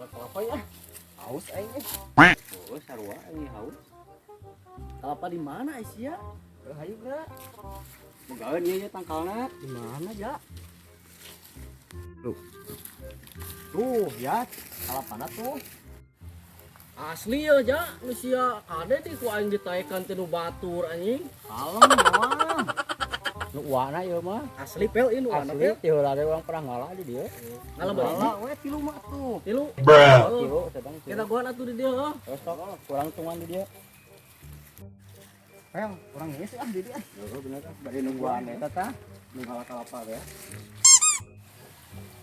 Kelapa ya. Haus aing eh. Oh, sarua aing haus. Kelapa di mana Aisyah? Hayu geura. Bogaeun ieu tangkalna. Di mana ya? Tuh. Tuh ya, kalapana tuh. Asli ya, ja, nu sia kade di ku aing ditaekan teh nu batur anjing. Kalem mah. Nu uana ieu mah. Asli pel ieu nu uana Asli pel. ti heula teh urang pernah ngalah di dieu. Ngalah bari Ngalah we tilu mah tuh. Tilu. Tilu sedang tilu. Kita goan atuh di dieu heuh. Terus sok kurang tungan di dieu. Pel, urang geus ah di dieu. Heeh bener ah bari nungguan eta tah. Nu ngalah kalapa teh.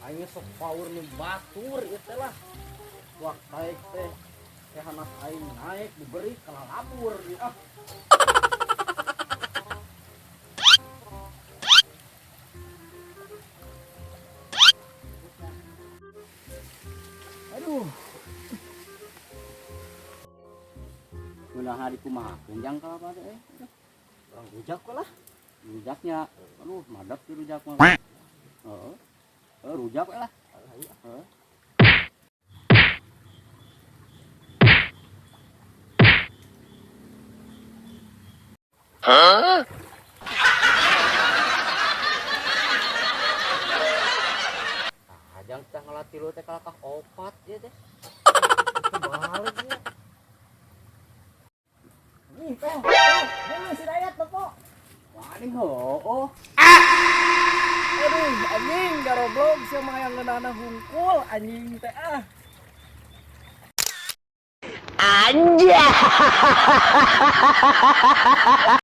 Aing sok power nu batur ieu teh lah. Wah, taek teh. Teh hanas aing naik diberi kalalabur ieu ah. Aduh. Mudah hari kumaha kenjang kalapa teh eh. Urang rujak we lah. Rujaknya, aduh madep di rujak mah. Heeh. Heeh rujak we lah. Heeh. Ajang teh ngalah tilu teh kalakah opat ieu teh. Balik ya. Nih, pel. Ini si Dayat tepo. Waning heueuh. Aduh, anjing garoblog sia mah yang ngeunana hungkul anjing teh ah. Anjay.